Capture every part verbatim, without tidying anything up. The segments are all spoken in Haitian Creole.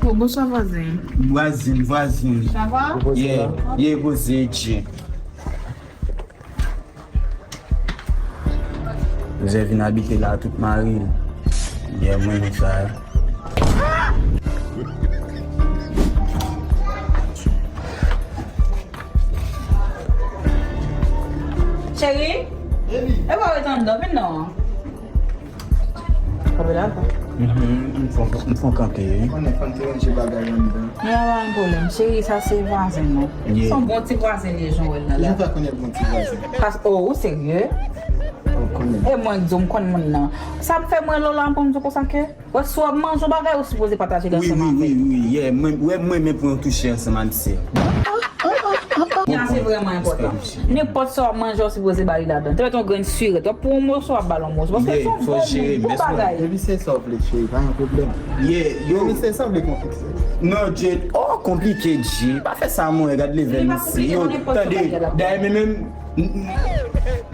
Oh, bonswa vwazen. Vwazen, vwazen. Sa va? Yeah, yeah, poze, Dje. Jozèf vin abite la tout mari l. Yeah, mwen menm sa. Cheri, e pa w ret anndan, vin non. Kanpe la, ankò. Mhm, m fon, m fon kanpe, wi. Konnen fò n te ranje bagay anndan. Men pa gen pwoblèm, cheri, sa se vwazen nou. Yeah. Se yon bon ti vwazen li ye, jan w wè l nan la. Jan w fè konnen bon ti vwazen? Pas, oh, ou serye? Ou konnen. E mwen k di w m konn moun nan. Sa m fè mwen Lola pou m di w konsa ke, wè, si w ap manje yon bagay, ou sipoze pataje l ansanm avè l. Wi, wi, wi, wi, yeah, mwen, wè, mwen menm pran yon touche ansanm ak sè. Sa se vrèman enpòtan. Nenpòt sa w ap manje, w sipoze ba li ladan. Te mèt yon grenn sirèt, w ap pran yon moso, w ap ba l yon moso. Paske se yon bon, bon bagay. Depi se sa w vle, cheri, pa gen pwoblèm. Yeah, yo. Depi se sa w vle konn fikse. Non, Dje, oh, konplike, Dje. Pa fè sa, mwen, gad leve misye. Yo, tande, dayè, men menm, m, m,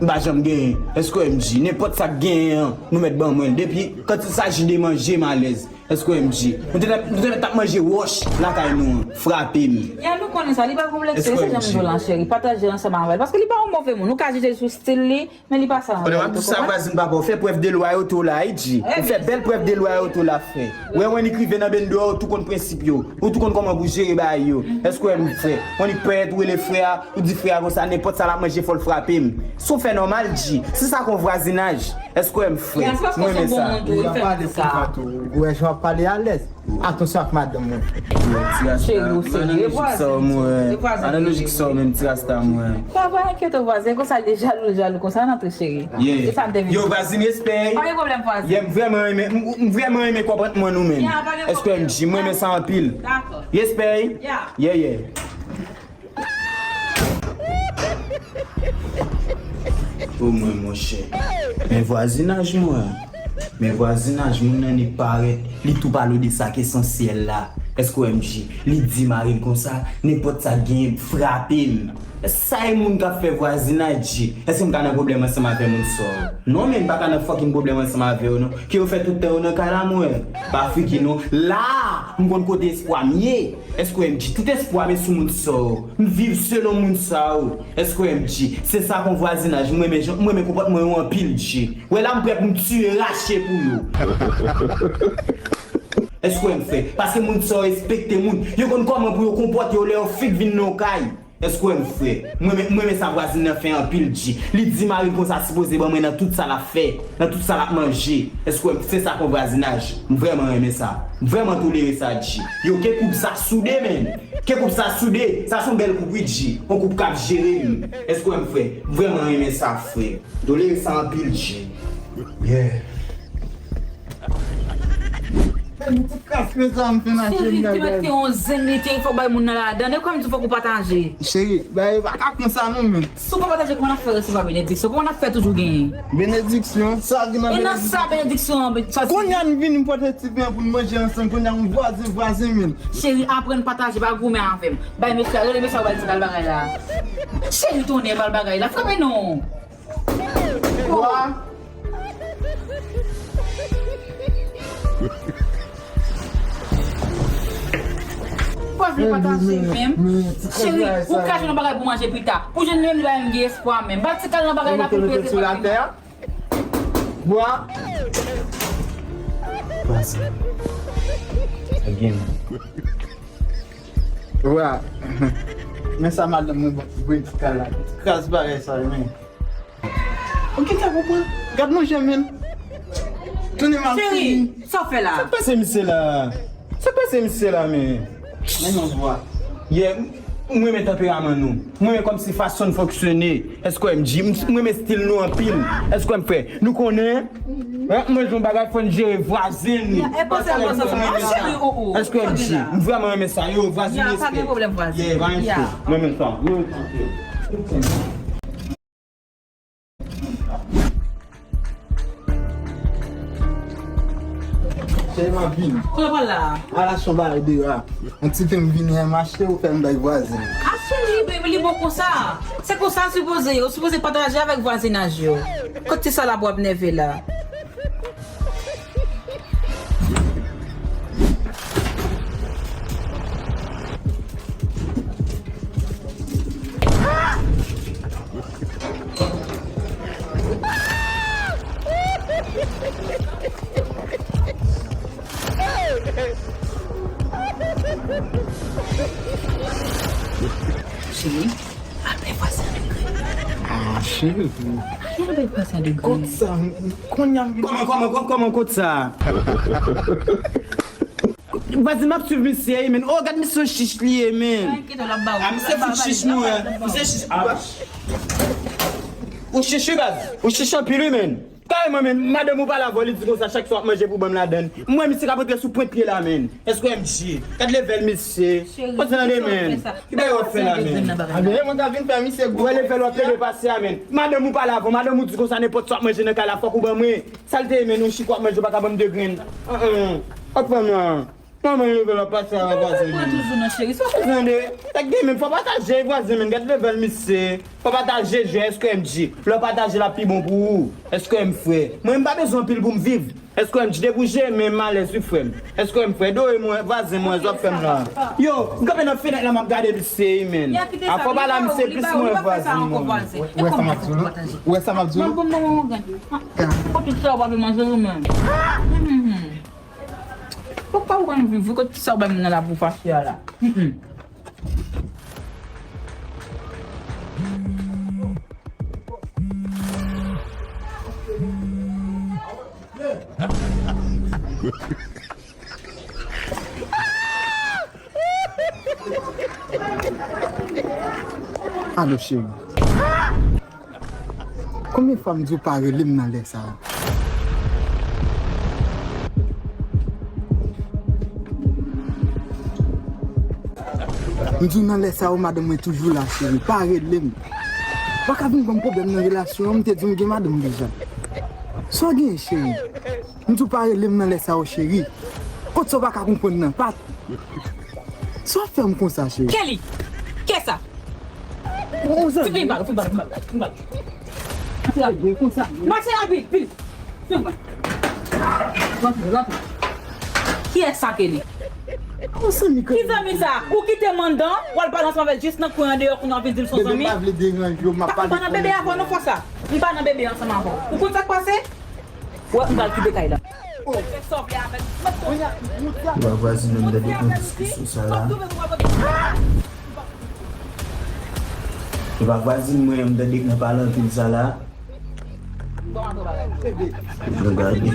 m pa janm genyen. Èske w M G? Nenpòt sa k genyen an, nou mèt ban mwen l. Depi, quand il s'agit de manje, m alèz. Èske w M G? Nou te, nou te mèt ap manje wòch lakay nou an. Frape m. Ya, nou konnen sa, li pa konplekse, se jan m di w lan, cheri. Pataje ansanm avè l. Paske li pa yon move moun. Ou ka jije l sou stil li, men li pa sa. Pandan w ap di sa, vwazin papa, w fè prèv de lwayote w la, wi, Dji. Ou fè bèl prèv de lwayote w la, frè. Wè, w annik rive nan bendo a, ou tou konn prensip yo. Ou tou konn kòman pou jere bagay yo. Èske w M G, frè? W annik pèt, ou rele frè a, ou di frè a konsa, nenpòt sa l ap manje, fò l frape m. Si w fè nòmal, Dji. Si sa kon vwazinaj, èske w M G, frè? Mwen renmen sa. Ou wè jan w ap pale alèz. Atansyon ak madanm mwen. Cheri, ou serye, vwazen, vwazen. Ann nan lojik sa w menm, ti rasta mwen. Pa, pa enkyete w, vwazen, konsa l te jalou, l jalou konsa, ann antre, cheri. Yeah. E sa m te vin di. Yo, vwazen, respè. Pa gen pwoblèm, vwazen. Yeah, m vrèman renmen, m, m vrèman renmen konpòtman nou menm. Yeah, pa gen pwoblèm. Èske M G, mwen renmen sa anpil. Dakò. Respè. Yeah. Yeah, yeah. O mwen, monchè. Men vwazinaj mwen. Men vwazinaj moun nan, li parèt, li tou pale w de sa k esansyèl la. Èske w M G? Li di mari l konsa, nenpòt sa k genyen, frape m. Sa e moun k ap fè vwazinaj, Dji. Èske m ka nan pwoblèm ansanm avè moun sa yo? Non, men m pa ka nan fucking pwoblèm ansanm avè yo, non. Ke yo fè tout tan yo nan kay la, mwen. Pa friki, non. La, m konn kote espwa m ye. Èske w M G? Tout espwa m sou moun sa yo. M viv selon moun sa yo. Èske w M G? Se sa kon vwazinaj. Mwen renmen jan, mwen renmen konpòtman yo anpil, Dji. Wè la, m prè pou m tiye, rache pou yo. Èske w M G, frè? Paske moun sa yo respekte moun. Yo konn kòman pou yo konpòte yo lè yo fenk vin nan yon kay. Èske w M G, frè? Mwen, mwen, mwen renmen sa vwazin nan fè anpil, Dji. Li di mari l konsa sipoze ban mwen nan tout sa l ap fè, nan tout sa l ap manje. Èske w M G, se sa kon vwazinaj? M vrèman renmen sa. M vrèman tolere sa, Dji. Yo, ke koup sa soude, menn. Ke koup sa soude. Sa se yon bèl koup, wi, Dji. Yon koup k ap jere m. Èske w M G, frè? M vrèman renmen sa, frè. Tolere sa anpil, Dji. Yeah. Cheri, te mete yon zen, li te fò bay moun nan ladan. E kòm di fòk ou pataje. Cheri, bagay pa ka konsa non, men. Si w pa pataje, kòman n ap fè resevwa benediksyon? Kòman n ap fè toujou genyen? Benediksyon? Sa gen nan benediksyon? E nan sa benediksyon an, sa se. Kounye a n vin pote ti pen pou n manje ansanm, kounye a yon vwazen, vwazen, men. Cheri, aprann pataje, pa goumen avè m. Bay mesye a, rele mesye a, ou bay ti kal bagay la. Cheri, tonnè, bal bagay la, frape non. Wa. Ou pa vle pataje menm? Cheri, ou ka jwenn yon bagay pou manje pita. Pou jwenn menm li pa menm gen espwa menm. Ba ti kal nan bagay la pou peze. Bwa. Vwazen. Again. Wa. Men sa madanm mwen voye ti kal la. Kras bagay sa yo, men. Ou gentan konprann? Gad manje, men. Tounen mal fini. Cheri, sa w fè la? Sa k pase misye la? Sa k pase misye la, men? Men non, bwa. Yeah, m, m renmen tanperaman nou. M renmen kòmsi fason n fonksyone. Èske w M G? M, m renmen stil nou anpil. Èske w M G, frè? Nou konnen, lè n ap manje yon bagay, fò n jere vwazen nou. Èske w M G? M vrèman renmen sa. Yo, vwazen, respè. Yeah, pa gen pwoblèm, vwazen. Yeah, pa gen pwoblèm. M renmen sa. Yo, respè. Cheri, m ap vini. Kote w pral la? Al achte yon bagay deyò a. Yon ti pen m vini, m achte, ou fè m bay vwazen. A, Li bon konsa. Se konsa l sipoze ye. Ou sipoze pataje avèk vwazinaj yo. Kot ti salap w ap nève la? Cheri, al bay vwazen an de grenn. Ah, cheri. Al bay vwazen an de grenn. Kot sa? Kounye a m gen. Kòman, kòman, kòman, kòman kot sa? Vwazen m ap swiv misye, men. Oh, gad misye chich li ye, men. Ah, misye fout chich nou, hein. Misye chich. Ah. Ou chich, wi, baz. Ou chich anpil, wi, men. Kareman, men, madanm ou pale avè w, li di konsa chak swa w ap manje pou ban m ladann. M wè misye k ap antre sou pwent pye la, men. Èske M J? Gad level misye. Cheri, poze nan de men. Ki bagay w ap fè la, men? A, men, mwen ka vin fè misye gwo. Wè level w ap leve pase a, men. Madanm ou pale avè w, madanm ou di konsa nenpòt sa w ap manje nan kay la, fòk ou ban mwen. Sa l te ye, men, yon chik w ap manje, ou pa ka ban m de grenn. An, an. W ap fè m la. Manman level w ap pase a vwazen, men. Mwen toujou nan cheri, sa w konprann? Tande, sa k gen, men, fò pataje vwazen, men. Gad level misye. Fò pataje jwè, èske M J? Lè w pataje l ap pi bon pou ou. Èske m frè? Mwen, m pa bezwen anpil pou m viv. Èske M J? Debouje, men m alèz wi, frè m. Èske m frè? Dore mwen, vwazen mwen, sa w ap fè m la? Yo, m kanpe nan fenèt la, m ap gade misye, men. A fò pale a misye plis mwen, vwazen mwen. Ou wè sa m ap di w la? Ou wè sa m ap di w la? Mwen bon, mwen, mwen, mwen. Pou tout sa w pa vle manje ou menm. Poukwa ou konn viv wi kot sa w bay moun nan la pou fache a la? Mm, mm. Alo, cheri. Konbyen fwa m di w pa rele m nan lè sa a? M di w nan lè sa a, madanm mwen toujou la, cheri. Pa rele m. Pa ka vin ban m pwoblèm nan relasyon an, m te di w m gen madanm deja. Sa w genyen, cheri? M di w pa rele m nan lè sa a, cheri. Kot sa w pa ka konprann nan? Pa Sa w ap fè m konsa, cheri? Kelly! Kè sa? Ou zanmi? Fin bal, fin bal, fin bal, fin bal. Mache rapid, vin. Fin bal. Rantre, rantre. Kiyès sa, Kelly? Ou zanmi, ki zanmi sa? Ou kite m anndan, w al pale ansanm avè l jis nan kwen an deyò, kounye a w vin di m se yon zanmi? Bebe, m pa vle deranje w, m ap pale. M pa nan bebe avè w non, fò sa. M pa nan bebe ansanm avè w. Ou konn sa k pase? Wè, m pral kite kay la. Ou fè sa w vle avè m. Mwen, mwen, mwen, mwen. Ou pa vwazin nan m tande nan diskisyon sa la. Ou pa vwazin mwen, m tande nan pale anpil sa la. Nou gade.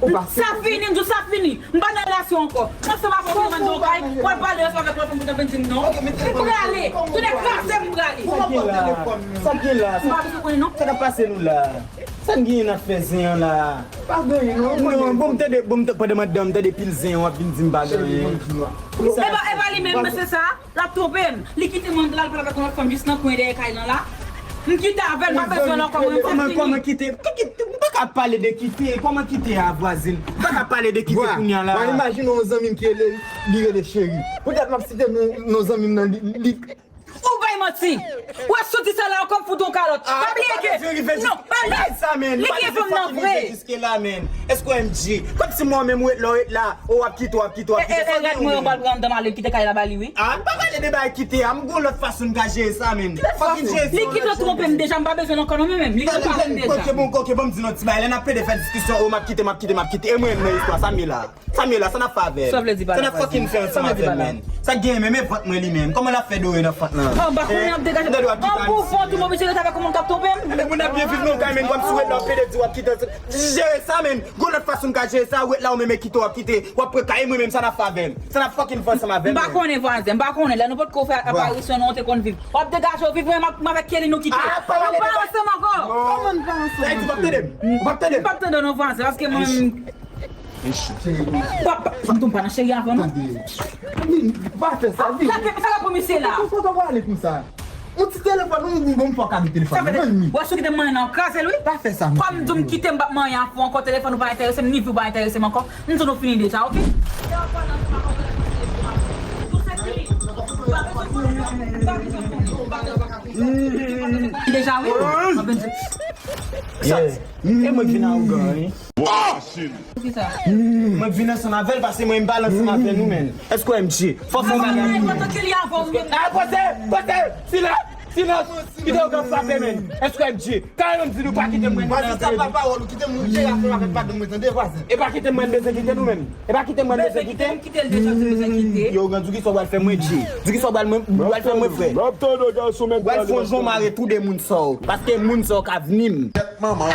Sa fini, m di w sa fini. M pa nan relasyon ankò. Ansanm avè w, mwen nan yon kay, w al pale ansanm avèk lòt fanm pou t ap vin di m non. M prale. Tounen kraze m prale. Sa k gen la? Sa k gen la? M pa bezwen konnen non. Sa k ap pase nou la? Sa n genyen n ap fè zen an la? Pa genyen non. Non, bon, m tande, bon, m t-, pandan m anndan, m tande pil zen an, w ap vin di m pa genyen. E pa, e pa li menm, mesye sa, l ap twonpe m. Li kite m anndan, l al pale avèk yon lòt fanm jis nan kwen dèyè kay lan la. M kite avè l, m pa bezwen l ankò, mwen, m fè fini. Kòman, kòman kite? Ki, ki, m pa ka pale de kite, kòman kite a, vwazin? M pa ka pale de kite kounye a la. Mwen imajine yon zanmi m ki rele, li rele Cheri. Poutèt m ap site non, non zanmi m nan, li, li, Ou bay manti. Ou wè si w di sa la ankò m fout ou yon kalòt. Pa bliye ke, non, pa bliye. Li gen fanm nan vre. Jiske la, men. Èske w M J? Kòmsi mwen menm ou ret la, ou ret la. Ou ap kite, w ap kite, w ap kite. E, e, gad mwen, ou pral pran anndan m ale kite kay la ba li, wi. Ah, m pa pale de bay kite a. M gon lòt fason m ka jere sa, men. Fòk m jere sa. Li kite twonpe m deja, m pa bezwen l ankò non, men menm. Li kite twonpe m deja. Ok, bon, ok, bon, m di nou ti bagay. Lè n ap plede fè diskisyon, oh, m ap kite, m ap kite, m ap kite. E mwen menm nan istwa sa, m ye la. Sa m ye la, sa n ap fè avè l? Sa w vle di pa la, vwazin? Sa n ap fucking fè ansanm avè l, men? Sa k genyen, men, men vant mwen li menm. Kòman l ap fè dore nan fant lan? An, m pa konnen, ap degaje. An, pou vant ou, m oblije rete avèk yon moun k ap twonpe m? Men moun ap byen viv nan yon kay, men, kòmsi w ret la, w ap plede di w ap kite. Jere sa, men. Gon lòt fason m ka jere sa, ou ret la, ou menm e kite, w ap kite. W ap pran kay, e mwen menm, sa n ap fè avè m? Sa n ap fucking fè ansanm avè l, men? M pa konnen, vwazin, m pa konnen. Lè nou potko fè aparisyon nou, nou te konn viv. W ap degaje w viv, mwen, m ap, m avèk Kelly, nou kite. Nou pa ansanm ankò. Kòman n pa ansanm? Sa vle di w p ap tande m? Ou p ap tande m? M p ap tande w non, vwazin, paske mwen menm, Papa, m tonm pa nan cheri avan non. Tande. Vin, pa fè sa, vin. Sa k ap pou misye la? Pou sa w pale konsa? Yon ti telefòn, yon bon fwa ka de telefòn. Sa fè de, wè si w kite m manyen nan, w kraze l wi. Pa fè sa, mesye. Kòm m di w m kite, m p ap manyen avè w ankò, telefòn ou pa enterese m, ni vi w pa enterese m ankò. M di w nou fini deja, oke? Ou se fini. Ou pa bezwen konnen. Deja wi. Yeah. E mwen k vin awogan wi. Poukisa? Mwen k vin ansanm avè l paske mwen m pale ansanm avè nou menm. Èske w M J? Fò fè yon bagay pou mwen. Antan ke li avè w menm. Ah, poze, poze, silans, silans. Kite yo gen frape menm. Èske w M J? Kare menm di nou pa kite mwen. Vwazen, sa pa pawòl ou, kite moun jere afè w avèk padan mwen, tande vwazen. E pa kite mwen bezwen kite nou menm. E pa kite mwen bezwen kite. Kite l deja, se bezwen kite. Yo, gen di ki sa w pral fè mwen M J. Di ki sa w pral mwen, w pral fè mwen frè. M ap tande w gason men. W pral fè yon jon mare tou de moun sa yo. Paske moun sa yo ka vini m. Manman.